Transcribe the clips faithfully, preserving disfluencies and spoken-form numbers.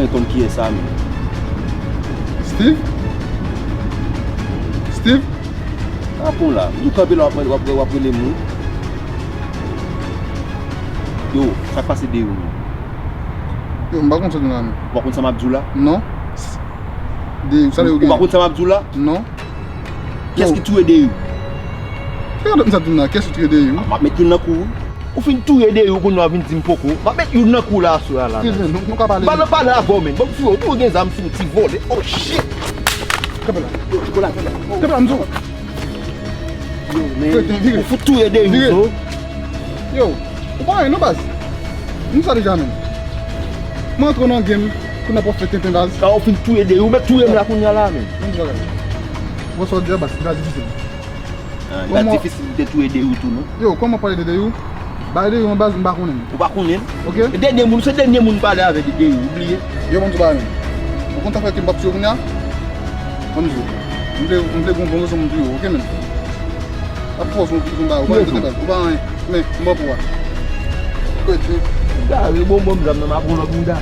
Konn kiyès sa menm? Steve? Steve? Kapon la. Nou kanpe la, w ap, w ap, w ap rele m wi. Yo, sa k pase Deyou menm? Yo, m pa konn sa w di la menm. Ou pa konn sa m ap di w la? Non. Deyou, sa Deyou gen? Ou pa konn sa m ap di w la? Non. Kiyès ki touye Deyou? Kiyès ki touye Deyou? M ap met youn nan kou wi. Ou fin touye Deyou, kounye a w vin di m poko. M ap met youn nan kou la aswè a la. Steven, nou, nou ka pale. M pa nan pale avè w menm. Bon, fi, ou tou gen zam sou ou, ti vòlè. Oh shit! Kanpe la. Kanpe la, m di w. Yo, men, ou fout touye Deyou, zo. Yo, ou pa anyen non baz. Nou sa deja menm. Mwen antre nan game pou n ap fè tenten baz. Sa ou fin touye Deyou, ou mèt touye m la kounye a la menm. Mwen di bagay. Bon, sa w di a baz, li pa difisil. Ah, li pa difisil pou te touye Deyou tou non. Yo, kòman pale de Deyou? Bagay Deyou an baz, m pa konnen. Ou pa konnen? Ok. E dènye moun, se dènye moun pale avè de Deyou, ou bliye? Yo, ban m di w bagay menm. Ou konn sa fè ke m p ap touye w kounye a? Ban m di w. M vle, m vle gon bon rezon m touye w, ok menm? Ap fòs yon, yon bagay, ou pa anyen, ou pa anyen. Men, m ban pou w a. Kòd li. Gade, bon, bon, m zam nan, m ap yon lòt mouda.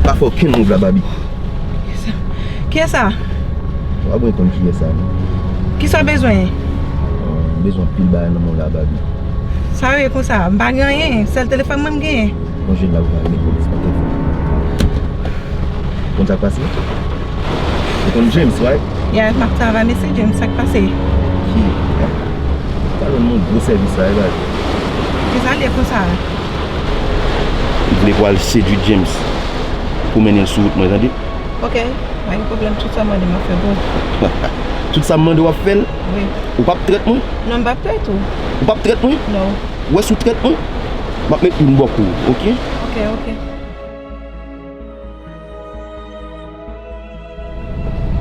Pa fè okenn move la, Babi. Kiyès sa? Kiyès sa? Ou pa bezwen konn kiyès sa, non. Kisa w bezwen? M bezwen anpil bagay nan men w la, Babi. Sa w ye konsa? M pa gen anyen. Sèl telefòn mwen m genyen. Bon, jodi la, ou pa rele polis, pa telefòn. Konn sa k pase? Ou konn James, right? Yeah, m ap travay, mesye James, sa k pase? Ki? Sa jwenn yon gwo sèvis la, e bagay. Kisa l ye konsa? M vle pou al sedui James pou mennen l sou wout mwen, tande? Ok, pa gen pwoblèm, tout sa w mande m ap fè pou ou. Tout sa m mande w ap fè l? Wi. Ou p ap trèt mwen? Non, m p ap trèt ou. Ou p ap trèt mwen? Non. Ou wè si w trèt mwen, m ap met youn bò kou ou, ok? Ok, ok.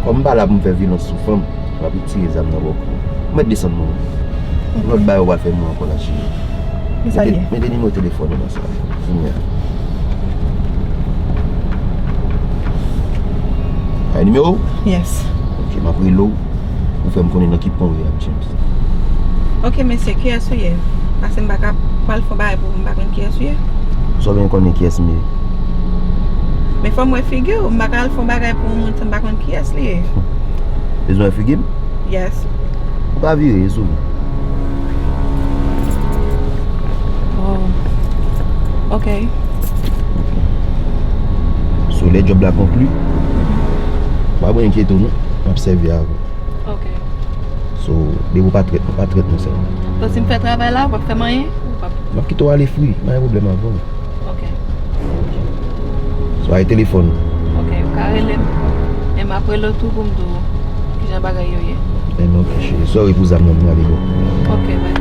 Kòm m pa la pou m fè vyolans sou fanm, m ap retire zam nan bò kou. Ou mèt desann mwen. Yon lòt bagay ou pral fè mwen ankò la, cheri. Mete, mete nimewo telefòn ou nan sa. Kounye a. Ay nimewo w? Yes. Ok, m ap rele w. Ou fè m konnen nan ki pwen w ye ak James. Ok, mesye, kiyès ou ye? Paske m pa ka pral fè yon bagay pou ou, m pa konn kiyès ou ye. Sa w bezwen konnen kiyès m ye? Men fò m wè figi w, m pa ka al fè yon bagay pou yon moun san m pa konn kiyès li ye. Bezwen wè figi m? Yes. Ou ka vire, e sou ou. Oh. Ok. So, lè djòb la konkli, pa bezwen enkyete w non, m ap sèvi avè w. Ok. So, depi w pa trèt mwen, pa trèt mwen sèlman. Donk, si m fè travay la, w p ap fè m anyen? Ou p ap... M ap kite w ale free, m pa gen pwoblèm avè w. Ok. So, ay telefòn. Ok, ou ka rele m. E m ap rele w tou pou m di w kijan bagay yo ye. Ebyen, ok, cheri. Sorry pou zam nan, m ale bò. Ok, bye.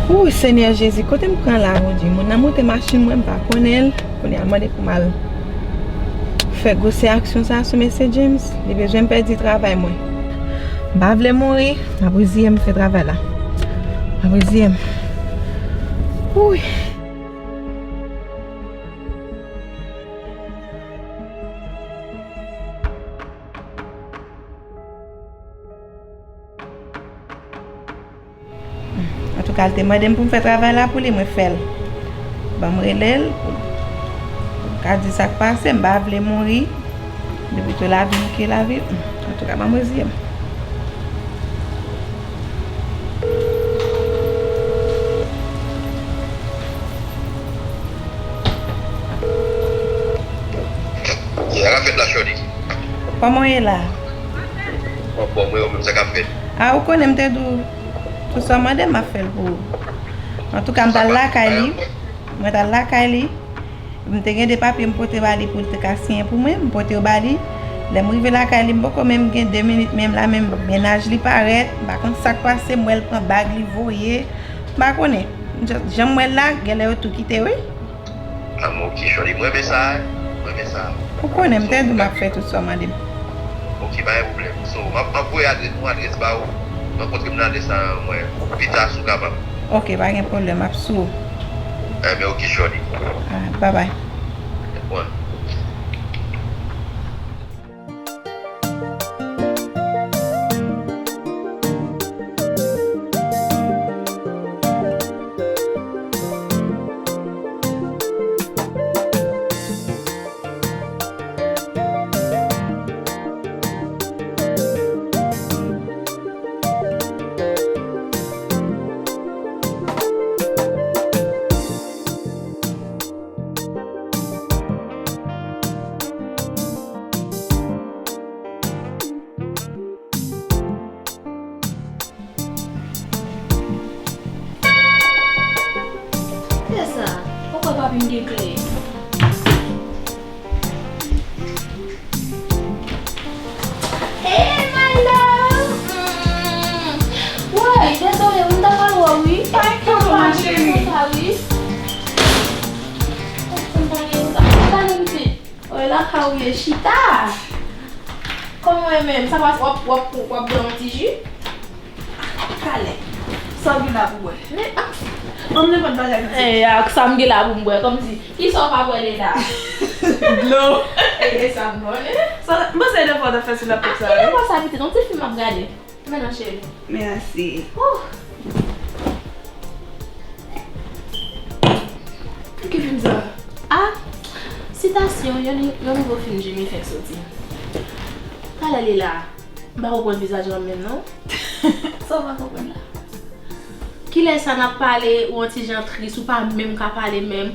Wouy, Senyè Jezi, kote m pran la, Bondye? Moun nan monte machin mwen, m pa konnen l. Kounye a, l mande pou m al fè gwosè aksyon sa a sou mesye James. Li bezwen m pèdi travay mwen. M pa vle mouri, m ap reziye m fè travay la. M ap reziye m. Wouy. Antouka, l te mande m pou m fè travay la pou li, mwen fè l. Ban m rele l, pou l ka di sa k pase, m pa vle mouri. Depi tou lavi m ke lavi. Antouka, ban m reziye m. Kòman w ye la? Mwen anfòm, wi, ou menm, sa k ap fèt? A, ou konnen m te di w, tout sa w mande m, m ap fè l pou ou. Antouka, m t al lakay li. Mwen t al lakay li. M te gen de papye m pote ba li pou l te ka siyen pou mwen. M pote yo ba li. Lè m rive lakay li, m poko menm gen de minit, menm la menm mennaj li parèt. M pa konn sa k pase, m wè l pran bag li voye. M pa konnen. Jan, jan m wè l la, genlè yo tou kite, wi. A, men oke, chòri, m renmen sa, m renmen sa. Ou konnen, m te di w m ap fè tout sa w mande m. Oke, pa gen pwoblèm. So, m ap, m ap voye adrès, yon adrès ba ou. Rankontre m nan adrès la, mwen, pita, si w kapab. Oke, pa gen pwoblèm, m ap sou. Enben, oke, chòri. A, babay. Bon. Kiyès sa? Poko papi m gen kle. Hey, my love! Mm. Woy, dezole, wi, m ta pral wè w, wi. Pa gen pwoblèm, cheri. Konsa, wi. Konsa, wi. Woy, lakay ou ye, chita. Kòman w ye menm? Sa va, w ap, w ap, w ap bwè yon ti ji? Talè. Sa w gen la pou bwè? Men, ak, ban m nenpòt bagay nan ti. E, ak sa m gen la pou m bwè, kòmsi, kisa w pa bwè de la? Dlo. E, e sa m konnen. Sa, m panse de fwa w ta fè sou laptop sa, wi. Ki laptop sa, pitit? Yon ti fim m ap gade. Men non, cheri. Mèsi. Oh. Ki fim sa? Ah, Citation, yon, yon nouvo fim Jimmy fèk soti. Talè li la. M pa konprann vizaj lan menm non. Sa w pa konprann la? Kilè sa n ap pale, ou yon ti jan tris, ou pa menm ka pale menm.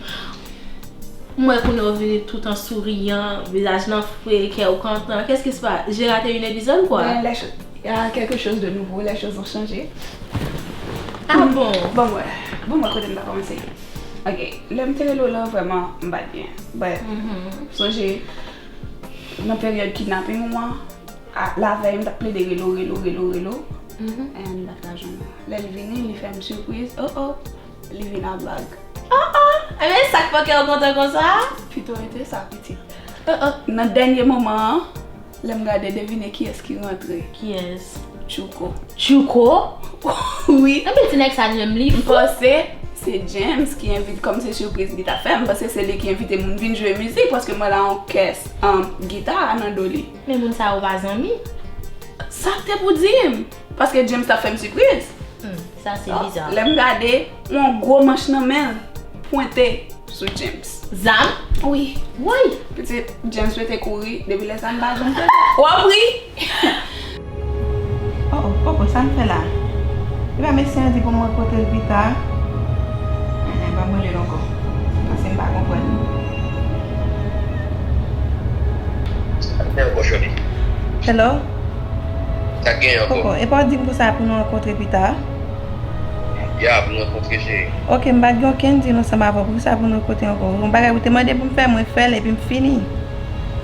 M wè kounye a w vini tout an souriyan, vizaj lan fre, kè w kontan. Qu'est-ce qui se passe? J'ai raté une épisode ou quoi? Ben, les choses, il y a quelque chose de nouveau, les choses ont changé. Ah bon? Bon, mwen, bon, mwen, kote m ta kòmanse. Ok, lè m te rele w lan, vrèman, m pa t byen. But, sonje, nan peryòd kidnaping ou an, a, lavèy, m t ap plede rele w, rele w, rele w, rele w. And m pa t ka jwenn ou. Lè l vini, li fè m sipriz. Oh, oh. Li vin a blag. Oh, oh! Ebyen, sa k fè kè w kontan konsa? Pito rete sa, pitit. Oh, oh. Nan dènye moman an, lè m gade, devine kiyès ki rantre. Kiyès? Tchouko. Tchouko? Wi. Ebyen, ti nèg sa li menm li fou. M panse se James ki envite, kòm se sipriz li t ap fè, m panse se li ki envite moun vin jwe mizik, paske m wè l a yon kès, um, gita nan do li. Men moun sa yo pa zanmi. Sa k te pou di m? Paske James t ap fè m sipriz. Hmm, sa se biza. Lè m gade, yon gwo manch nan men l pwente sou James. Zam? Wi. Woy! Pitit, James rete kouri, depi lè sa m pa janm tande. W ap ri! Oh, oh, poko, sa m fè la? Epa mesye an di pou m rankontre l pita. Enhen, ban m rele l ankò. Paske m pa konprann. Sa k gen ankò, Shorty? Hello? Sa k gen ankò? Poko, epa w di m konsa pou nou rankontre pita? Ya, pou nou rankontre, cheri. Ok, m pa t gen okenn deal ansanm avè w. Poukisa pou nou rankontre ankò? Yon bagay ou te mande pou m fè, mwen fè l epi m fini.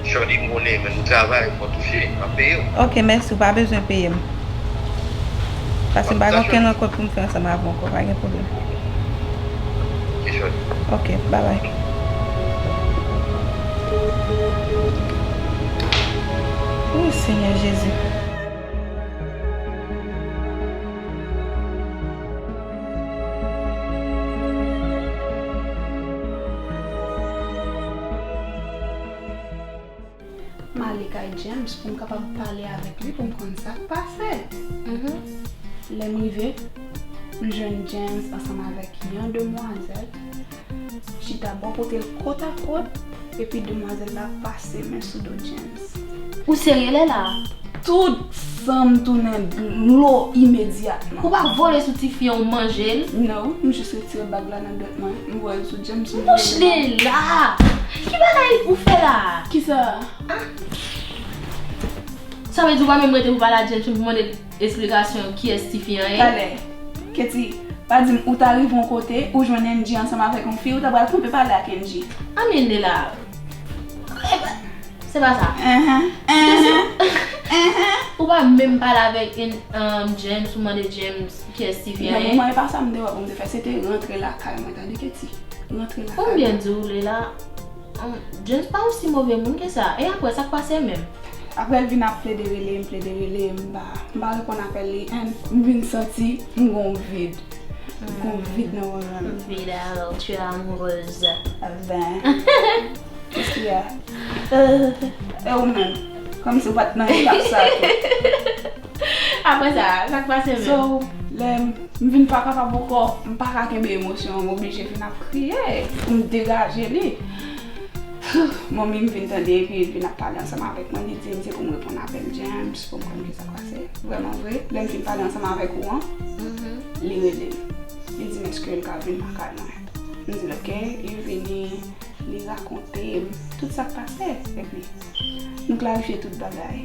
Shorty, m konnen, men nou travay, fò touche, m ap peye w. Ok, mèsi, ou pa bezwen peye m. Paske m pa gen okenn rankont pou m fè ansanm avè w ankò, pa gen pwoblèm. Ok, Shorty. Ok, babay. O Senyè Jezi. M ale kay James pou m kapab pale avèk li pou m konn sa k pase. Lè m rive, m jwenn James ansanm avèk yon demwazèl chita bò kote l kotakot, epi demwazèl la pase men sou do James. Ou serye lè la? Tout san m tounen dlo imedyatman. Ou pa vole sou tifi an, ou manje l? No, m jis retire bag la nan dwèt mwen, m voye l sou James, m voye l. Bouch li la! Ki bagay ou fè la? Kisa? Ah! Sa vle di ou pa menm rete pou pale a James pou mande l esplikasyon kiyès tifi an ye? Talè, Katie, pa di m ou ta rive yon kote, ou jwenn Angie ansanm avèk yon fi, ou ta pral kanpe pale ak Angie. Anmyè, Nela. Se pa sa. Enhen, enhen, enhen. Ou pa menm pale avèk en- um, James, ou mande James kiyès tifi an ye? Nan moman e pa sa m te wè pou m te fè, se te rantre lakay mwen, tande Katie. Rantre lakay mwen. Konbyen di w, Nela? Um, James pa osi move moun ke sa. E apre, sa k pase menm? Apre l vin ap plede rele m, plede rele m, m pa, m pa reponn apèl li, and m vin santi m gon vid. M gon vid nan moral. Vidal, tu es amoureuse. Ben. Kèske a? E ou menm? Kòmsi w pa t nan etap sa tou. Apre sa, sa k pase menm? So, lè m vin pa kapab ankò, m pa ka kenbe emosyon an, m oblije vin ap kriye pou m degaje li. Manmi m vin tande epi l vin ap pale ansanm avèk mwen, li di m se pou m reponn apèl James, pou m konn kisa k pase. Vrèman vre, lè m fin pale ansanm avèk ou an, li rele m. Li di m èske l ka vin lakay mwen. M di l oke, li vini, li rakonte m tout sa k pase, epi nou klarifye tout bagay.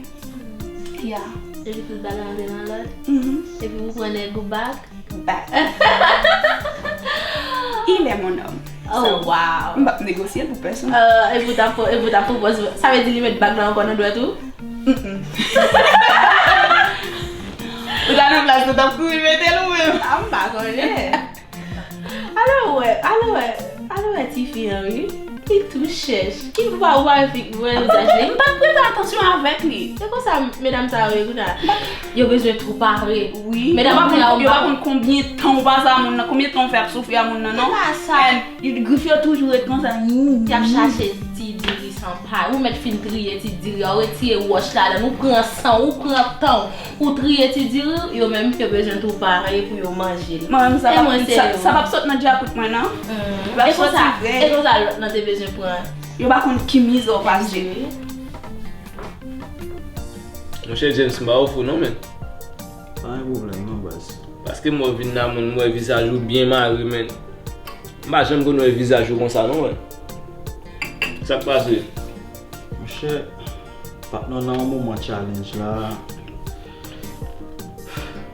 Ya. Epi tout bagay antre nan lòd? Mhm. Epi ou pran nèg ou bak? Bak. Il est mon homme. Oh, wow. M p ap negosye l pou pèsonn. Euh, epi ou ta po- epi ou ta pwopoze, sa vle di li met bag la ankò nan dwèt ou? Mm-mm. Ou ta nan plas ou, t ap kouri mete l ou menm? Ah, m pa konnen. Alò wè, alò wè, alò wè tifi an wi. Li tou chèch. Ki ou pa ou pa wè fi- wè vizaj li. M pa t prete atansyon avèk li. Se konsa medam sa yo ye kounye a. Yo bezwen tou pare. Wi. Medam yo pa konn, yo pa konn konbyen tan ou pase a moun nan, konbyen tan ou fè ap soufri a moun nan, non? Se pa sa. And grif yo toujou ret konsa. Y ap chache ti diri san pay. Ou mèt fin triye ti diri a, ou retire wòch ladan l, ou pran san, ou pran tan w. Ou triye ti diri, yo menm yo bezwen tou pare pou yo manje l. Mwen menm sa p ap, sa, sa p ap sot nan dyakout mwen non. Li p ap soti vre. E konsa lòt lan te bezwen pran. Yo pa konn ki mizè w pase. Monchè James, m pa wè w fou non, men. Pa gen pwoblèm non, baz. Paske m wè w vin nan moun, m wè vizaj ou byen mare, men. M pa janm konn wè vizaj ou konsa non, men. Sa k pase? Monchè, patnè w nan yon moman challenge la,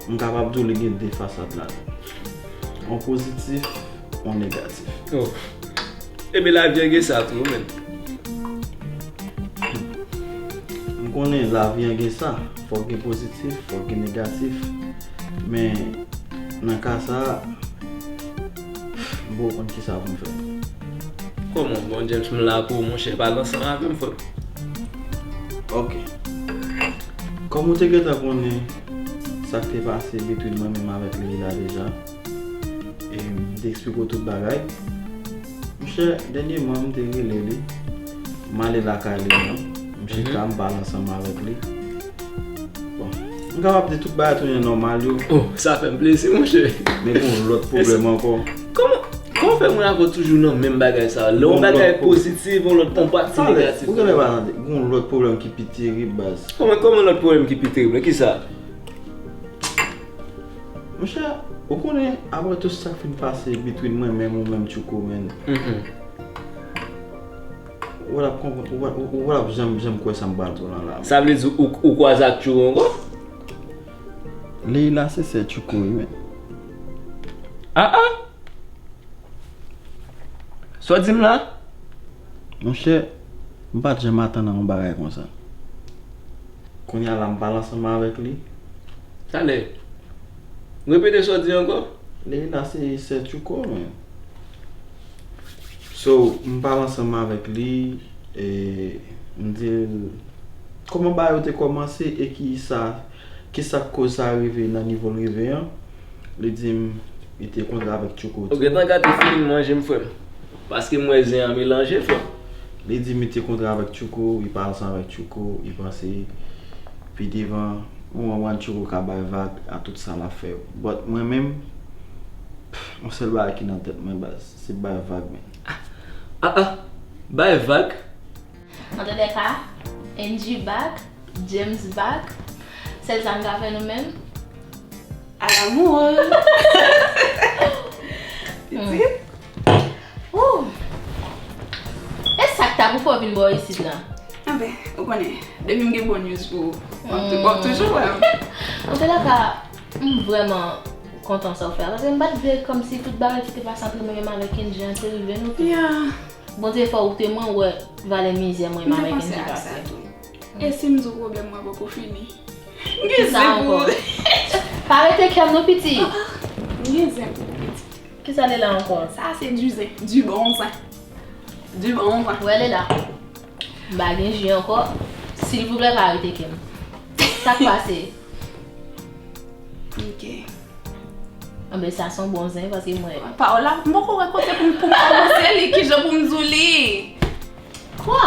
m kapab di w li gen de fasad ladan l. On pozitif, on negatif. Oh. Ebyen lavi an gen sa tou, men. M konnen lavi an gen sa, fòk gen pozitif, fòk gen negatif. Men, nan ka sa a, m poko konn kisa pou m fè. Kòman? Bon, James, m la pou ou, monchè, pale ansanm avè m, frè m. Ok. Kòm ou te gentan konnen sa k te pase between mwen menm avèk Leila deja, e m te eksplike w tout bagay. Monchè, dènyèman, m te rele li. M ale lakay li, non. M chita, m pale ansanm avèk li. Bon, m kapab di tout bagay tounen nòmal yo. Oh, sa fè m plezi, monchè. Men gon lòt pwoblèm ankò. Kòman, kòman fè mwen avè w toujou nan menm bagay sa? Lè yon bagay pozitif, yon lòt, yon pati negatif. Ou genlè pa tande. Gon lòt pwoblèm ki pi terib, baz. Kòman, kòman lòt pwoblèm ki pi terib la? Kisa? Monchè, ou konnen, apre tout sa k fin pase between mwen menm ou menm Tchouko, men. Ou pa t ap konprann, ou pa, ou, ou pa t ap janm, janm kwè sa m pral di w lan la. Sa vle di ou, ou kwaze ak Tchouko ankò? Leila se sè Tchouko wi, men. Ah, ah! Sa w di m la? Monchè, m pa t janm atann a yon bagay konsa. Kounye a la, m pale ansanm avèk li. Talè. Repete sa w di ankò. Leila se sè Tchouko, men. So, m pale ansanm avèk li, e m di l kòman bagay yo te kòmanse e ki sa, ki sa k koz sa rive nan nivo l rive an. Li di m li te kontre avèk Tchouko tou. Ou gentan gate feeling manje m, frè m. Paske m wè zen an melanje, frè m. Li di m li te kontre avèk Tchouko, li pale ansanm avèk Tchouko, li panse pi devan, yon moman Tchouko ka bay vag a tout sa l ap fè yo. But mwen menm, pff, yon sèl bagay ki nan tèt mwen, baz, se bay vag, men. Ah, ah, bay vag? Antoulèka, Angie back, James back. Sèl sa n ka fè nou menm, al amoureuse. Pitit. Ooh. E sa k ta pou fè w vin bò isit la? M Ou konnen, depi m gen bon news pou ou, w ap tou- w ap toujou wè m. Antoulèka, m vrèman kontan sa w fè a. Paske m pa t vle kòmsi tout bagay ki te pase antre mwen menm avèk Kenji an te rive nou tou. Yeah. Bondye fè w te mwen wè valè mizè mwen menm avèk Kenji pase. E si m di w pwoblèm mwen poko fini? M gen zen pou ou. Pa rete kè m non piti. M gen zen pou ou, piti. Kisa l la ankò? Sa se du zen, du bon zen. Du bon zen. Wè l la. M pa gen ji ankò. Silvouplè pa rete kè m. Sa k pase? Ok. Anben sa se yon bon zen paske mwen. Pa w la, m poko wè kote pou m pou m kòmanse li, kijan pou m di w li. Kwa?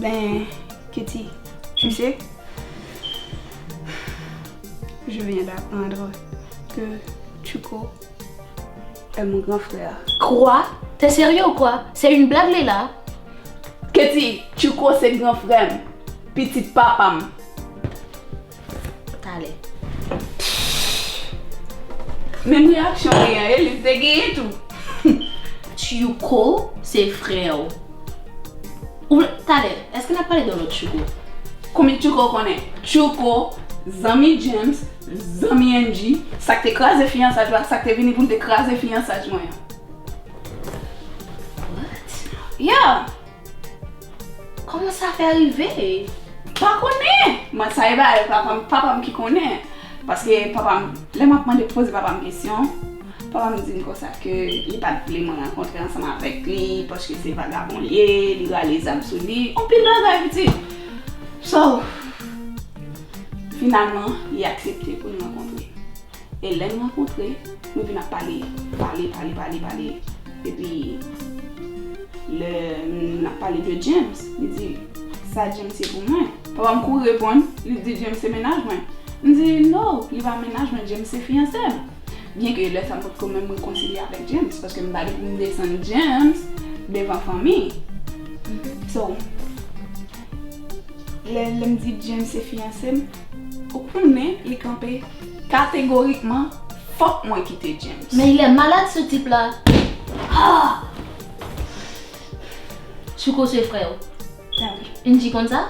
Ben, Kitty, tu sais, je viens d'apprendre que Chuko est mon grand frère. Quoi? T'es sérieux ou quoi? C'est une blague, Leila? Kitty, Chuko se gran frè m, pitit papa m. Talè. Menm reyaksyon w genyen, e li te genyen tou. Chuko se frè w. Ou talè, èske n ap pale de yon lòt Chuko? Konbyen Chuko w konnen? Chuko, zanmi James, zanmi Angie, sa k te kraze fiyansaj la, sa k te vini pou l te kraze fiyansaj mwen an. What? Yeah! Kòman sa fè rive? Pa konnen! Mwen sa e bagay papa m, papa m ki konnen. Paske papa m, lè m ap mande poze papa m kesyon, papa m di m konsa ke li pa t vle mwen rankontre ansanm avèk li, paske se vagabon li ye, li rale zam sou li, anpil bagay pitit. So, finalman, li aksepte pou n rankontre. E lè n rankontre, nou vin ap pale, pale, pale, pale, pale. Epi, lè n ap pale de James, li di, sa James se pou mwen. Papa m kouri reponn, li di James se mennaj mwen. M di, no, li pa mennaj mwen, James se fiyanse m. Byenke lè sa m potko menm rekonsilye avèk James, paske m pa gen pou m desann James devan fanmi. So, lè, lè m di James se fiyanse m, ou konnen li kanpe kategorikman, fòk mwen kite James. Men il est malade ce type là. Ah! Chuko se frè w. Ah wi. Angie konn sa?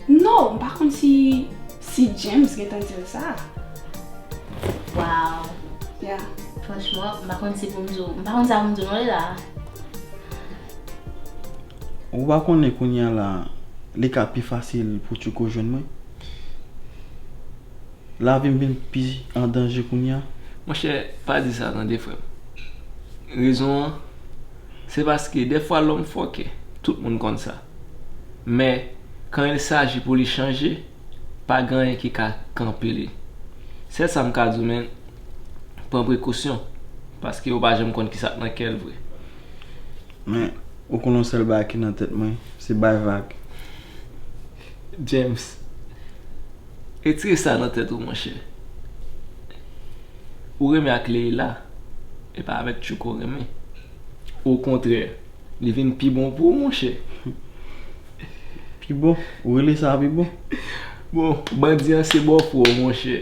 No, m pa konn si, si James gentan di l sa. Wow. Yeah. Franchman, m pa konn si pou m di w, m pa konn sa pou m di w non Leila. Ou pa konnen kounye a la, li ka pi fasil pou Chuko jwenn mwen? Lavi m vin pi an danje kounye a? Monchè, pa di sa tande frè m. Rezon an, se paske dèfwa lòm fòkè, tout moun konn sa. Men, quand il s'agit pou li chanje, pa gen anyen ki ka kanpe li. Sèl sa m ka di w, men, pran prekosyon, paske ou pa janm konn kisa k nan kè l vre. Men, ou konn yon sèl bagay ki nan tèt mwen, se bay vag. James, retire sa nan tèt ou, monchè. Ou renmen ak Leila, e pa avèk Chuko w renmen. Okontrè, li vin pi bon pou ou, monchè. Pi bon? Ou rele sa pi bon? Bon, bandi an se bòfrè w, monchè.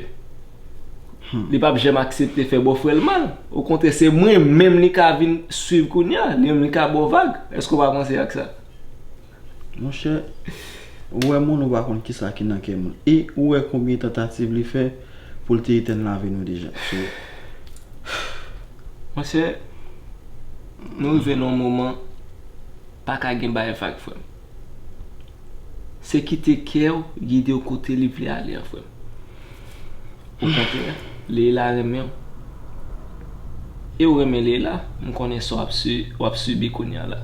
Li p ap janm aksepte fè bòfrè l mal. Okontrè, se mwen menm li ka vin swiv kounye a, li menm li ka ba w vag. Èske w pa panse ak sa? Monchè, ou wè moun ou pa konn kisa ki nan kè moun. E ou wè konbyen tantativ li fè pou l te etèn lavi nou deja. So, Monchè, nou rive nan yon moman, pa ka gen bay vag, frè m. Se kite kè w gide w kote li vle ale an, frè m. Okontrè, Leila renmen w. E w renmen Leila, m konnen sa w ap si-, w ap sibi kounye a la.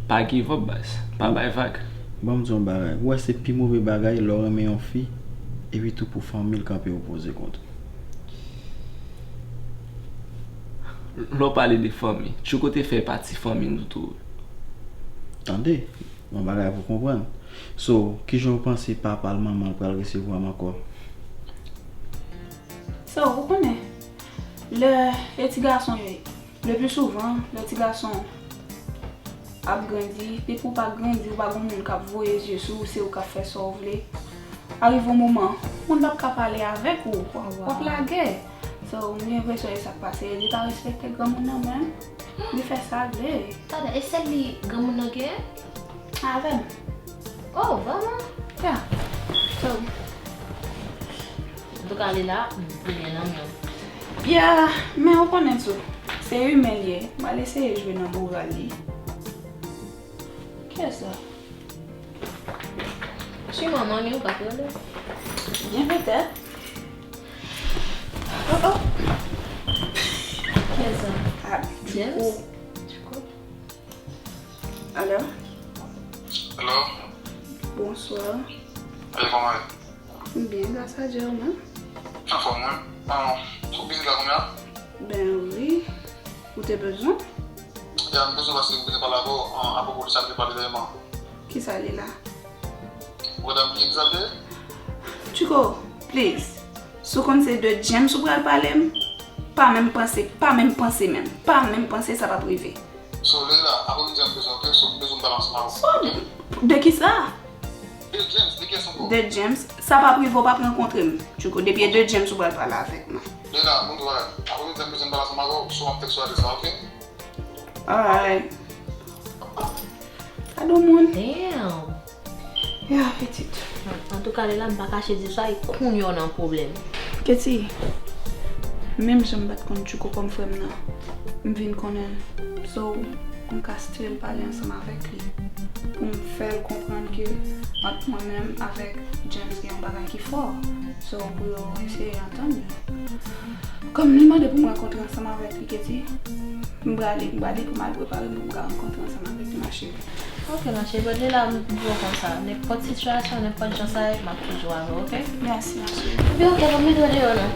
Pa give up, baz. Pa bay vag. Ban m di w yon bagay. Ou wè se pi move bagay lè w renmen yon fi, epi tou pou fanmi l kanpe opoze kont ou. Lè w pale de fanmi, Chuko te fè pati fanmi nou tou. Tande, yon bagay pou konprann. So, kijan w panse papa l, manman l pral resevwa m ankò? So, ou konnen, lè e ti gason yo ye, le pli souvan, lè ti gason ap grandi, depi w pa grandi, ou pa gen moun k ap voye zye sou ou, se ou k ap fè sa w vle. Arive yon moman, moun p ap ka pale avèk ou, w ap lagè. So, m gen enpresyon e sa k pase. Li pa respekte granmoun nan menm. Li fè sa l vle. Tande, e sèl li granmoun nan genyen? Avè m. Oh, vrèman? Yeah. So, Antouka, li la, li byen nan men w. Yeah, men ou konnen tou, se imen l ye. M al eseye jwe nan moral li. Kiyès sa? Chimwa, manmi w pa t rele w? Byen petèt. Oh, oh. Kiyès sa? Ah, James? Tchouko. Tchouko. Alo? Hello? Bonswa. Hey, kòman ye? M byen, gras a Dye, ou menm? Anfòm, wi. Ah, ou bizi la kounye a? Ben wi. Ou te bezwen? Ya, m bezwen pase, m bezwen pale avè w, ah, apwopo de sa m te pale dènyèman. Kisa li la? Ou gentan bliye kisa l te ye? Tchouko, please. Si w konn se de James ou pral pale m, pa menm panse, pa menm panse menm. Pa menm panse sa p ap rive. So, Leila, aprè midi a m bezwen w, ok? So, m bezwen m pale ansanm avè w, ok? De kisa? De James, de kiyès ankò? De James, sa p ap rive, w p ap rankontre m. Tchouko, depi e de James ou pral pale avèk mwen. Leila, bon travay. Aprè midi a m bezwen m pale ansanm avè w, so m ap tèks ou adrès la, ok? Alright. Gade yon moun. Damn. Ya, pitit. Antouka, Leila, m pa kache di w sa, e kounye a w nan pwoblèm. Katie, menm jan m pa t konn Tchouko kòm frè m nan, m vin konnen l. So, m ka still pale ansanm avèk li pou m fè l konprann ke ant mwen menm avèk James gen yon bagay ki fò. So, pou yo eseye antann yo. Kòm li mande pou m rankontre ansanm avèk li, Katie, m prale, m prale pou m al prepare m pou m ka rankontre ansanm avèk li, ma chérie. Ok, ma chérie, bon, Leila, m di w konsa, nenpòt sitiyasyon, nenpòt jan sa ye, m ap toujou avè w, ok? Mèsi, ma chérie. Epi ok, pa mete w deyò non.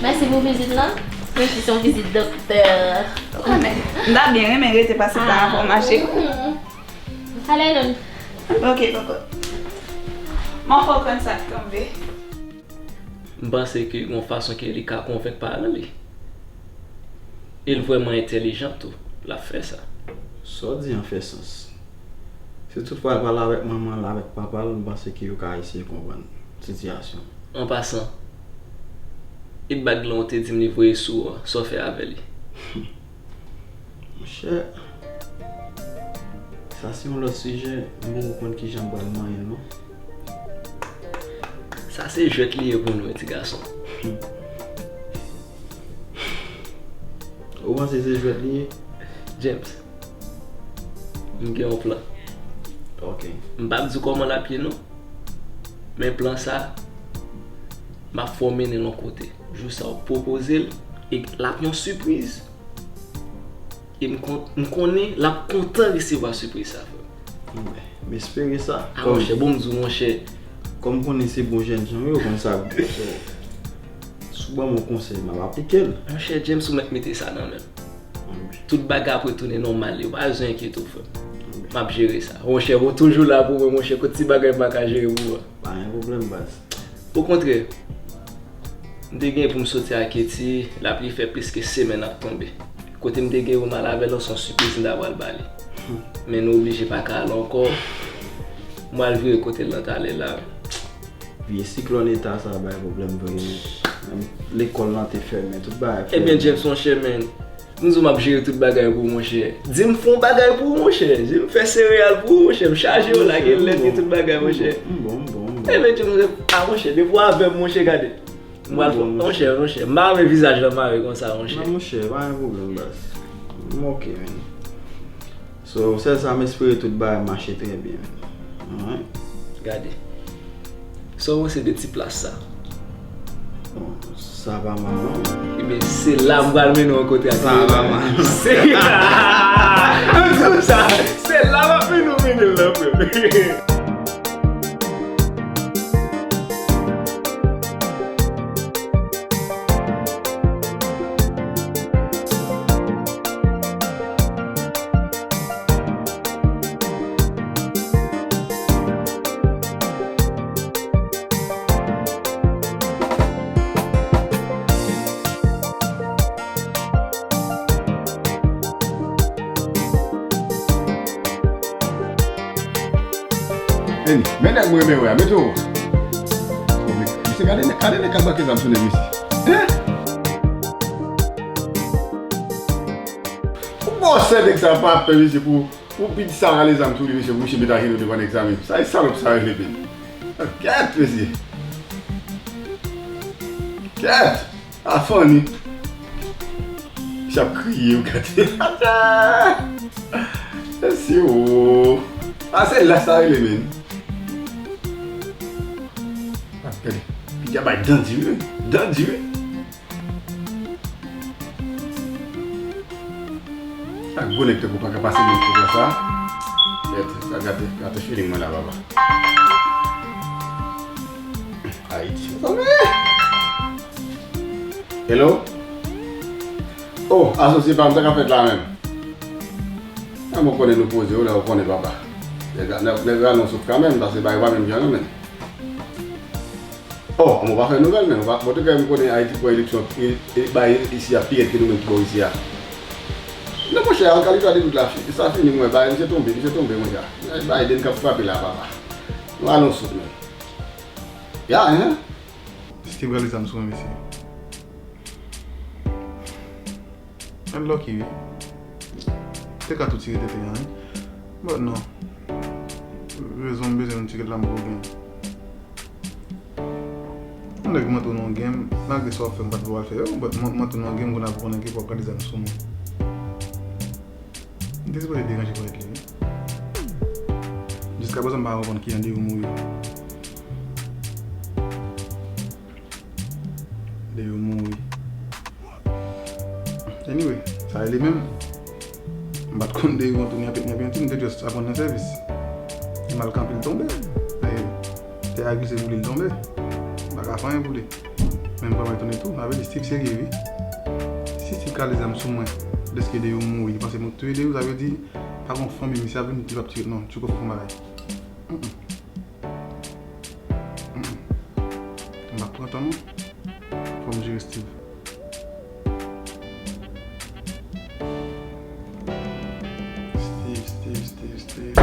Mèsi pou vizit lan. Menm si se yon vizit doktè. Ou konnen, m ta byen renmen rete pase tan avè w, ma chérie. Mm. Ale non. Ok, koko. M ap fè w konn sa k tonbe. M panse ke gon fason ke li ka konvenk paran li. E l vrèman entèlijan tou, l ap fè sa. Sa w di an fè sans. Si toutfwa l pale avèk manman l, avèk papa l, m panse ke yo ka eseye konprann sitiyasyon. An pasan, e bag lan w te di m li voye sou ou an, sa w fè avè li? Monchè, sa se yon lòt sijè, m poko konn kijan m pral manyen l non. Sa se jwèt li ye pou nou, ti gason. Ou panse se jwèt li ye? James, m gen yon plan. Ok. M p ap di w kòman l ap ye non. Men plan sa, m ap fè w mennen l yon kote. Jou sa w pwopoze l, e l ap yon sipriz. E m kon-, m konnen l ap kontan resevwa sipriz sa, frè m. M espere sa. A, monchè, bon, m di w, monchè. Kòm konnen se bon jènjan yo, konn sa. Si w ban m yon konsèy, m ap aplike l. Monchè, James, ou mèt mete sa nan men m. Tout bagay ap retounen nòmal, yo pa bezwen enkyete w, frè m. M ap jere sa. Monchè, ou toujou la pou mwen, monchè, kot ti bagay m pa ka jere pou mwen. Pa gen pwoblèm, baz. Okontrè, m te gen pou m soti ak Katie, lapli fè plis ke semèn ap tonbe. Kote m te gen pou m al avè l, se yon sipriz m ta pral ba li. Men nou oblije pa ka al ankò. Mwen al vire kote l nan talè la. Vye siklòn eta sa bay pwoblèm vre, men. Menm lekòl lan te fèmen, tout bagay fèmen. Ebyen, James, monchè, men, m di w m ap jere tout bagay pou ou, monchè. Di m fè yon bagay pou ou, monchè. Di m fè sereyal pou ou, monchè. M chaje yo la, gen lèt, gen tout bagay, monchè. M bon, m bon, m bon. Ebyen, James, a, monchè, depi w avè m, monchè, gade. M pral fè, monchè, monchè. M pa renmen vizaj lan mare konsa, monchè. Non, monchè, pa gen pwoblèm, baz. M ok, men. So, sèl sa, m espere tout bagay mache trè byen, men. Alright. Gade. Sa w panse de ti plas sa? Bon, sa pa mal, non. Ebyen, se la m pral mennen w kote ak. Sa pa mal. Se, m di w sa, se la m ap mennen w mennen l nan, frè m. Eni, men nèg mwen renmen wè a, mete w. Misye gade nèg, gade nèg k ap bake zam sou nèg misye. Hein? O, sè nèg sa pa pè, mesye, pou, pou piti sa rale zam sou li, mesye, pou misye met ajenou devan nèg sa menm. Sa e salòp sa regle, menm. Kèt, mesye. Kèt. A Fanny. Misye ap kriye, ou gade. Mesye, o. A, se la sa rele, menm. A, gade. Piti a bay dan di, wi. Dan di, wi. Sa gwo nèg tankou pa ka pase mwen pou sa. Mèt, sa gate, gate feeling mwen la, papa. Ayiti. Hello? Oh, asosye pa m, sa k ap fèt la menm? An, mwen konnen nou poze w la, ou konnen, papa. Nèg, nèg, nèg rale yon souf kanmenm, paske bagay pa menm jan non, menm. Oh, mwen pa fè nouvèl, men mwen pa, mwen te kwè m konnen Ayiti pran eleksyon, e, e, bay isi a pi rèd ke nou menm ki bò isi a. Non, monchè, al kalite a degout la, fi, sa fini, mwen, bay, misye tonbe, misye tonbe, monchè. Biden k ap frape la, papa. Nou alon sot, men. Ya, hein? Steve rale zam sou mwen, mesye. Mwen lucky, wi. Te ka tou tire tete an, wi. But non. Rezon m bezwen m tire l la, m poko gen. Yon nèg mwen tou nan yon game, malgre sa w ap fè, m pa t vle w al fè yo, but mwen, mwen tou nan yon game, kounye a pou konnen ki pou ap rale zam sou mwen. M te sipoze deranje kòlèg li, wi. Jiskaprezan, m pa konprann ki jan Deyou mouri. Deyou mouri. Anyway, sa e li menm. M pa t konn Deyou antou, ni anpil, ni anpil, ni anpil, m te just ap rann nan sèvis. Li mal kanpe, l tonbe. E, tè a glise pou li, l tonbe. M pa ka fè anyen pou li. Men m vrèman etone tou. Sa vle di Steve serye, wi. Si Steve kale zam sou mwen, dèske Deyou mouri, li panse m touye Deyou, sa vle di, pa gon fanmi misye ap vin, li p ap tire, non, Tchouko fè yon bagay. Mm-mm. Mm-mm. M ap pran tan non. Fò m jere Steve. Steve, Steve, Steve, Steve.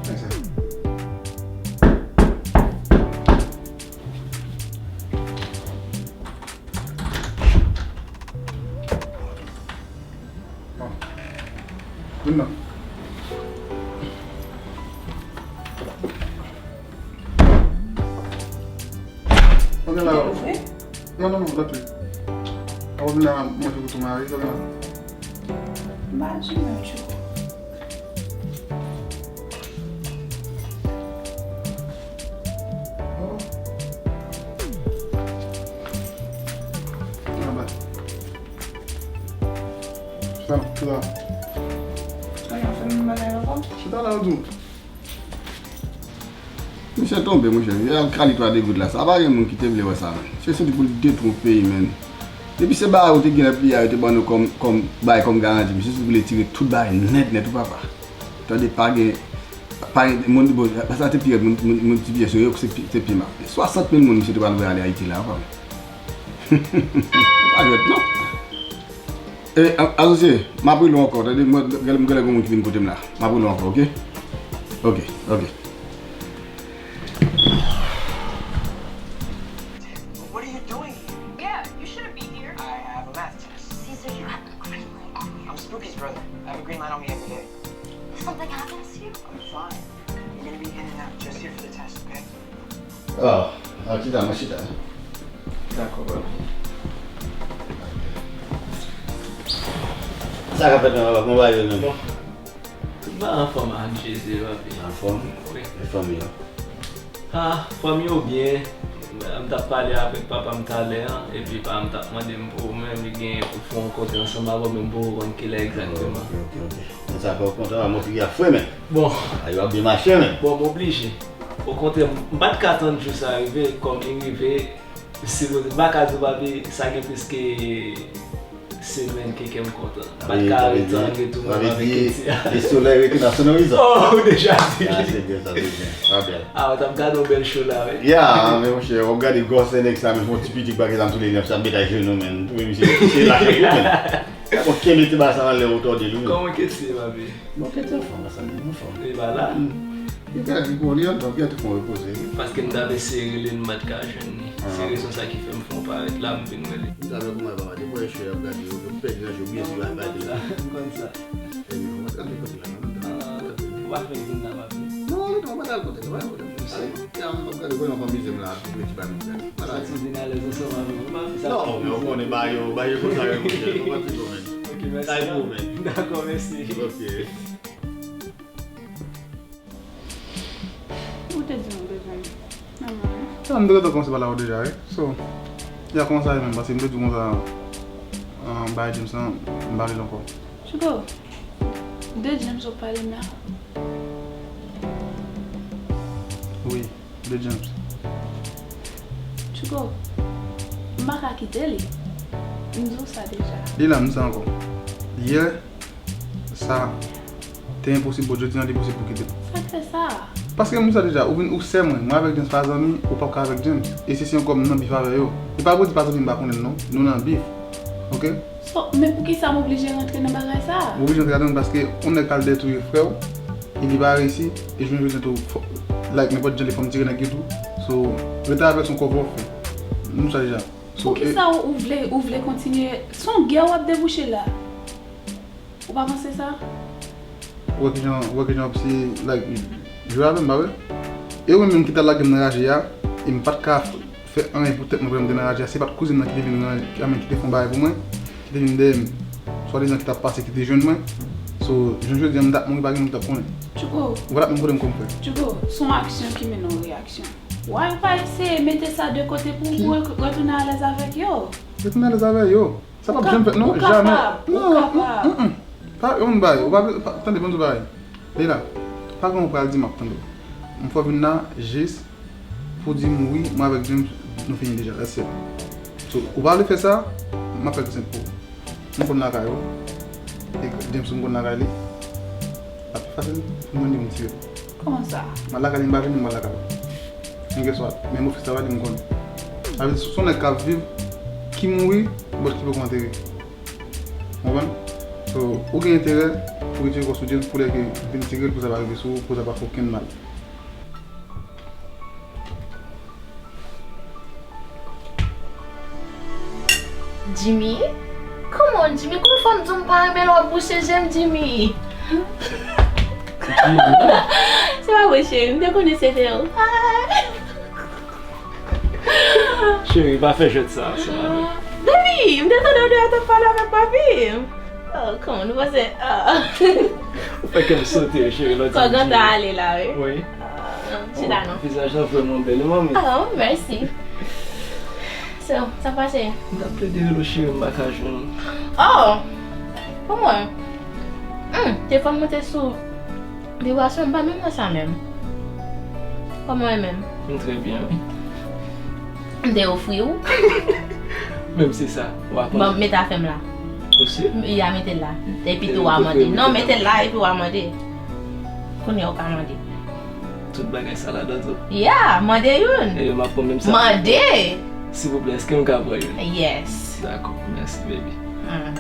Nèg sa. Bon. Vin non. Ou gen la. Ou fre? Non, non, non, lòt wi. Ou vin la manje pou tou mari, sa gen la. M pa di mwen tchou. Oh. Anba. Sa, sa. Ay, an fè menm bagay ankò? Chita la, ou di. Misye tonbe, monchè. Misye al kale twa degout la. Sa pa gen moun ki te vle wè sa, menn. Misye soti pou l detwi yon peyi, menn. Depi se bagay ou te gen nan peyi a, yo te ban nou kòm, kòm, bay kòm garanti. Misye soti pou l retire tout bagay nèt, nèt, wi, papa. Tande, pa gen, pa gen, moun, bon, sa te pi rèd, moun, moun, moun ti pyès yo, yo, se pi, se pi mal. Swasant mil moun, misye te pral voye ale Ayiti la, wi, papa. Pa jwèt, non. E, a-, asosye, m ap rele w ankò, tande, mwen, gen, gen lè gen moun ki vin kote m la. M ap rele w ankò, oke? Oke, oke. What are you doing here? Yeah, you shouldn't be here. I have a math test. Caesar, you have a green light on you. I'm Spooky's brother. I have a green light on me every day. If something happens to you? I'm fine. I'm gonna be in and out just here for the test, okay? Oh, ah, chita, mwen chita. Dakò, bro. Sa k ap fèt nan papa, kòman bagay yo menm? Bon. Tout bagay anfòm ak Jezi, papi. Anfòm? Wi. E fanmi yo? Ah, fanmi yo byen. M t ap pale avèk papa m talè an, epi papa m t ap mande m pou ou menm, li genyen pou fè yon kontè ansanm avè w, men m poko konn kilè egzakteman. Ok, ok, ok. Konsa fè w kontan, mwen figi ap fre, men. Bon. A, yo ap byen mache, men. Bon, m oblije. Okontrè, m pa t ka tann jou sa rive, kòm li rive, m sipoze, m pa ka di w, papi, sa gen plis ke semèn ke kè m kontan. M pa t ka ret san retounen avèk Eti a. Li solèy rete nan Sonorizon. Oh, ou deja di. Ah, se byen sa, se byen. Sa bèl. Ah, w t ap gade yon bèl show la, wi. Ya, men monchè, w ap gade gwosè nèg sa, men fè yon ti piti bagay la, m sou li, sa m met ajenou, men. Ou twouve misye, misye lache tou, men. Ou kenbe ti bagay sa anlè, ou tòde l, wi. Kòman ke se, papi? Bon, ke te anfòm, sa, li anfòm. Li pa la? Hmm. Li pèdi kou li anndan, li pèdi kou repoze, wi. Paske m t ap eseye rele l, m pa t ka jwenn li. Ah. Se rezon sa ki fè m fè yon parèt la, m vin wè li. M ta wè kòman e pa pale, mwen chè ap gade yo, yo pèdi nan je, byen si yo ap gade yo. M konn sa. E non, mwen t ap gade kote la, non? Ah, ou pa fè vin la, papi? Non, non, mwen t al kote, mwen t al kote. Mèsi. Ya, m ap gade kote m ap anmize m la, ap jwe ti badminton. Sa ti vin alèz ansanm avè w, pa sa. Non, men ou konnen ba yo, ba yo konsa yo, monchè. Ou pa ti gwo, men. Ok, mèsi. Sa e pou ou, men. Dakò, mèsi. Ok. Ou te di nou bezwen manman. Sa, m te gentan kòmanse pale avè w deja, wi. So, ya kòmanse avè menm, paske m te di w konsa, ah, bay James lan, m pale l ankò. Chouko, de James w ap pale m la? Wi. De James. Chouko, m pa ka kite li. M di w sa deja. Li la, m di sa ankò. Yè, sa te enposib, bon, jodi a li posib pou kite l. Sa k fè sa? Paske m di sa deja, ou vin, ou sè mwen, mwen avèk James pa zanmi, ou p ap ka avèk James. E se si ankò m nan bif avè yo. E pa pou di pa zanmi m pa konnen l non, nou nan bif. Ok? So, men poukisa m oblije rantre nan bagay sa a? Ou oblije rantre ladan l paske yon nèg k al detwi frè w, e li pa reyisi, e jounen jodi a tou, fò, like, nenpòt jan li fè m tire nèg yo tou. So, rete avè l se yon kòve w ap fè. Nou sa deja. So, e poukisa ou, ou vle, ou vle kontinye? Se yon gè w ap debouche la. Ou pa panse sa? Ou wè kijan, ou wè kijan w ap si, like, jwe avè m, pa vre? E ou menm ki t al lage m nan raje a, e m pa t ka fè anyen pou tèt mwen pandan m te nan raje a. Se pa t kouzin nan ki te vin nan, I mean, ki te fè yon bagay pou mwen, ki te vin dèyè m, swadizan ki t ap pase, ki te jwenn mwen. So, jounen jodi a, m t ap mouri, pa gen moun ki t ap konnen. Tchouko. Ou pa t ap menm konnen m kòm frè. Tchouko, se yon aksyon ki mennen yon reyaksyon. Why ou pa eseye mete sa de kote pou, pou w retounen alèz avèk yo? Retounen alèz avèk yo? Sa p ap janm fèt non, jamè. Non, mm, mm, mm. Pa yon bagay, ou pa, pa, tande, ban m di w bagay. Leila, pa gen yon pral di m ap tande w. M fè w vin la jis pou di m wi, mwen avèk James, nou fini deja, that's it. So, ou pa vle fè sa, m ap fè l pi senp pou ou. M konn lakay ou, e James m konn lakay li. L ap pi fasil pou mwen li m tire l. Kòman sa? M al lakay li, m pa vini, m al lakay ou. Men guess what? Menm ofis la, li m konnen. Sa vle di, se yon nèg k ap viv, ki mouri, but ki poko antere. Ou konprann? So, ou gen enterè pou retire kò w sou James, pou lè ke vin tire l, pou sa pa rive sou ou, pou sa pa fè okenn mal. Jimmy? Come on, Jimmy, konbyen fwa m di w m pa renmen lè w ap bouche je m, Jimmy? Jimmy? Se pa vre, cheri, m te konnen se te ou. Ah. Cheri, pa fè jwèt sa ansanm avè m. Baby, m te tande w deyò t ap pale avèk papi m. Oh, come on, nou panse, ah. Ou fè kè m sote, cheri, lè w di m Jimmy. Kò gentan ale la, wi. Wi. Ah, chita non. Vizaj la vrèman bèl, wi, manmi. Ah, mèsi. So, sa pase? M t ap plede rele w cheri, m pa ka jwenn ou. Oh! Pou mwen. Hmm, telefòn mwen te sou vibrasyon, m pa menm wè sa menm. Kòman w ye menm? M trè byen, wi. M te ofri w. Menm se sa, w a konnen. Bon, mete afè m la. Ou si? Ya, mete l la. Epi tou w a mande. Non, mete l la epi w a mande. Kounye a w ka mande. Tout bagay sa ladan tou? Ya, mande youn. E m ap pran menm sa. Mande! Silvouplè, èske m ka pran youn? Yes. Dakò, mèsi, baby. Hmm.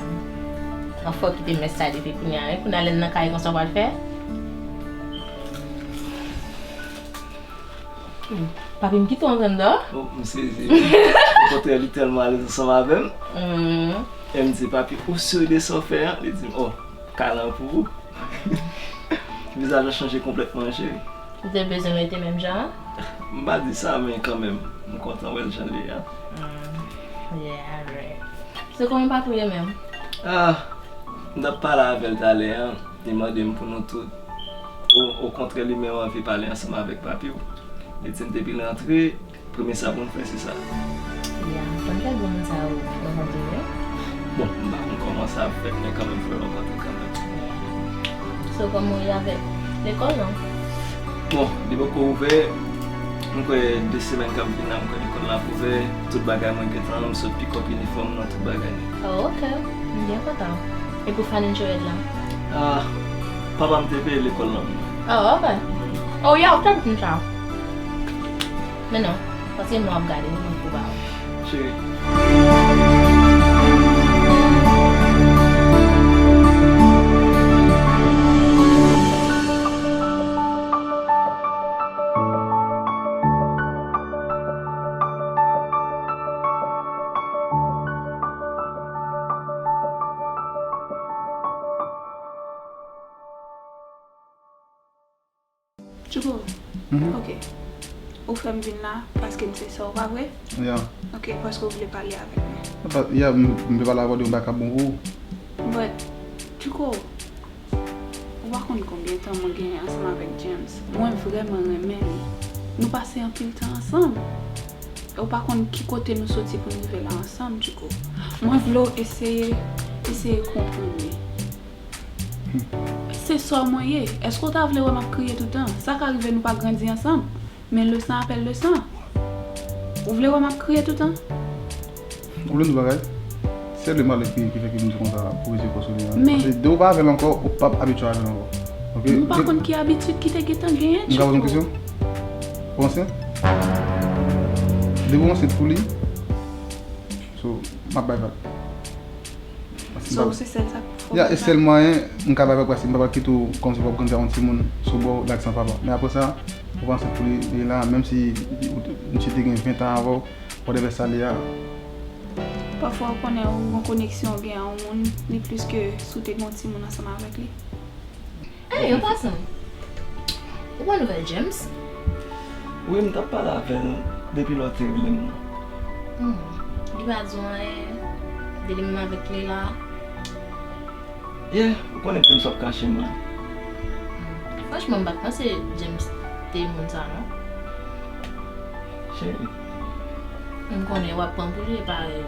Anfò kite mès sa depi kounye a, wi. Kounye a lè n nan kay konsa w pral fè? Hmm. Papi m kite w antre anndan? Oh, m sezi. Okontrè, li tèlman alèz ansanm avè m. Hmm. E m di, "Papi, ou si de sa w fè an?" Li di m, "Oh, kalan pou ou." Vizaj lan chanje konplètman, cheri. Ou te bezwen rete menm jan an? M pa di sa, men kanmenm, m kontan wè l jan l ye a. Hmm. Yeah, alright. So, kòman papi w ye menm? Ah, m t ap pale avè l talè a, li mande m pou nou tout. O, okontrè, li menm anvi pale ansanm avèk papi w. Li di m depi l rantre, premye sa pou m fè, se sa. Ya, m konn kèk granmoun sa yo rankontre, wi. Bon, m pa konn kòman sa ap fèt, men kanmenm, fò yo rankontre kanmenm. So, kòman w ye avèk lekòl lan? Bon, li poko ouvè. M kwè de semèn k ap vin la, m kwè lekòl la ap ouvè. Tout bagay mwen gentan, m sot pick up inifòm nan, tout bagay nèt. Oh, ok. M byen kontan. E pou financial aid lan? Ah, papa m te peye lekòl lan pou mwen. Oh, ok. Oh, yeah, ou t ap di m sa. Men non, paske nou ap gade, nou pou ba ou. Cheri. Tchouko, Mhm. Ok. Ou fè m vin la paske m se sè w, pa vre? Yeah. Ok, paske w vle pale avèk mwen. Apa, yeah, m, m vle pale avè w de yon bagay k ap bon pou ou. But, Tchouko, ou pa konn konbyen tan mwen genyen ansanm avèk James. Mwen vrèman renmen li. Nou pase anpil tan ansanm. E w pa konn ki kote nou soti pou n rive la ansanm, Tchouko. Mwen vle w eseye, eseye konprann li. Se sè w mwen ye. Èske w ta vle wè m ap kriye toutan? Sa ka rive nou pa grandi ansanm, men le sang appelle le sang. Ou vle wè m ap kriye toutan? Ou vle m di w bagay? Se le malè ki, ki fè ke m di konsa pou retire kò sou li a. Men Paske depi w pa avè l ankò, ou p ap abitye avè l ankò. Ok? M pa konn ki abitid ki te gentan genyen, Tchouko. M ka poze yon kesyon? Ou ansent? Depi w ansent pou li, so, m ap bay vag. So, se sèl sa k fè w... Ya, e sèl mwayen m ka bay vag, paske m pa pral kite w kòmsi w ap grandi ak yon timoun sou bò w, lage san papa. Men apre sa, ou pa ansent pou li, li la, menm si misye te gen ven tan avè w, whatever sa li a. Pafwa, ou konnen, yon koneksyon ou gen ak yon moun, li plis ke si w te gen yon timoun ansanm avèk li. Hey, an pasan, ou pran nouvèl James? Wi, m t ap pale avè l depi lè w te rele m nan. Hmm. Li pa di w anyen de li menm avèk Leila? Yeah, ou konnen James ap kache mwen. Franchman, m pa t panse James te moun sa, non. Cheri. M konnen w ap pran pou li, e parèy.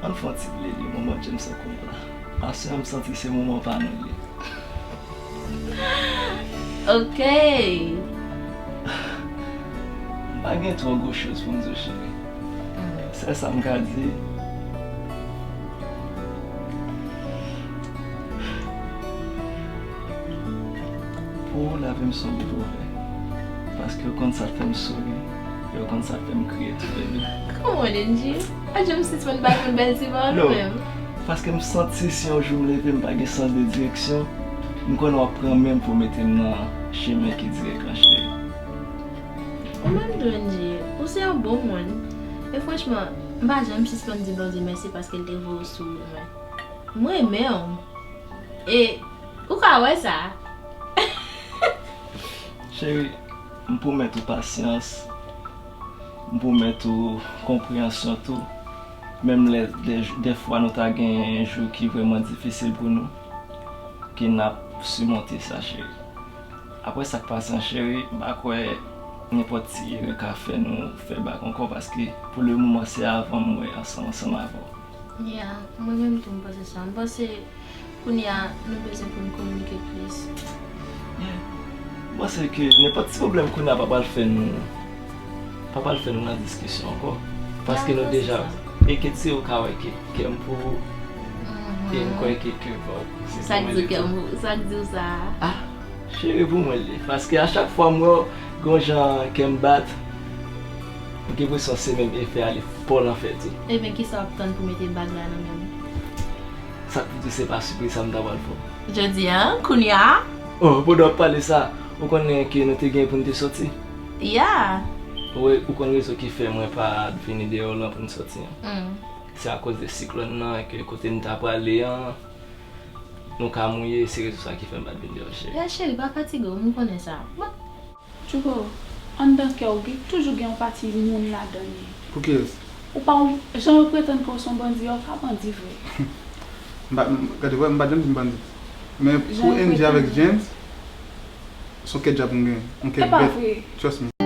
Ann fè yon ti plede moman James an kounye a la. Aswè a, m santi se moman pa nou li ye. Ok. M pa gen twò gwo choz pou m di w, cheri. Mm. Sèl sa m ka di, pou w lave m se yon liv ouvè. Paske w konn sa k fè m souri, e w konn sa k fè m kriye tou, baby. Come on, Angie. Pa janm sispann bay moun bèl ti pawòl ou menm. Paske m santi si yon jou m leve m pa gen sans de direksyon, m konnen w ap pran men m pou w mete m nan chemen ki dirèk lan, cheri. Ou menm tou, Angie, ou se yon bon moun. E franchman, m pa janm sispann di Bondye mèsi paske l te voye w sou wout mwen. M renmen w. E ou ka wè sa. Cheri, m pwomèt ou pasyans. M pwomèt ou konpreyansyon tou. Menm lè dè, dèfwa nou ta gen jou ki vrèman difisil pou nou, ke n ap simonte sa, cheri. Apre sa k pase an, cheri, m pa kwè nenpòt ti erè ka fè nou fè bak ankò, paske pou le moman se avan m wè ansanm, ansanm avè w. Yeah, mwen menm tou m panse sa. M panse kounye a nou bezwen pou n kominike plis. Yeah. M panse ke nenpòt ti pwoblèm kounye a pa pral fè nou, pa pral fè nou nan diskisyon ankò. Paske nou deja, e ke ti ou ka wè ke kè m pou ou, e m kwè ke kè pa w. Sa k di w kè m pou, sa k di w sa a? Ah, cheri, pou mwen l ye. Paske a chak fwa m wè w, gon jan kè m bat, m gen enpresyon se menm efè a li fè w lan fè tou. Ebyen, kisa w ap tann pou mete bag la nan men m? Sa k pou di w se pa sipriz sa m ta pral fè w. Jodi a, kounye a? Oh, pandan w ap pale sa, ou konnen ke nou te gen pou n te sòti? Ya. Wi, ou konn rezon ki fè mwen pa t vini deyò w lan pou n sòti an. Mm. Se akoz de siklòn nan, ke kote n ta prale an, nou ka mouye, se rezon sa ki fè m pa t vin deyò, cheri. Ya, cheri, pa fatige w, m konnen sa. Mwen Tchouko, anndan kè w gen, toujou gen yon pati moun ladan li. Pou kiyès? Ou pa, jan yo pretann ke w se yon bandi a, ou pa bandi vre. M pa, m, gade, wè, m pa janm di m bandi. Men pou Angie avèk James, se yon kè djab m gen. Yon kè bèt. Trust me.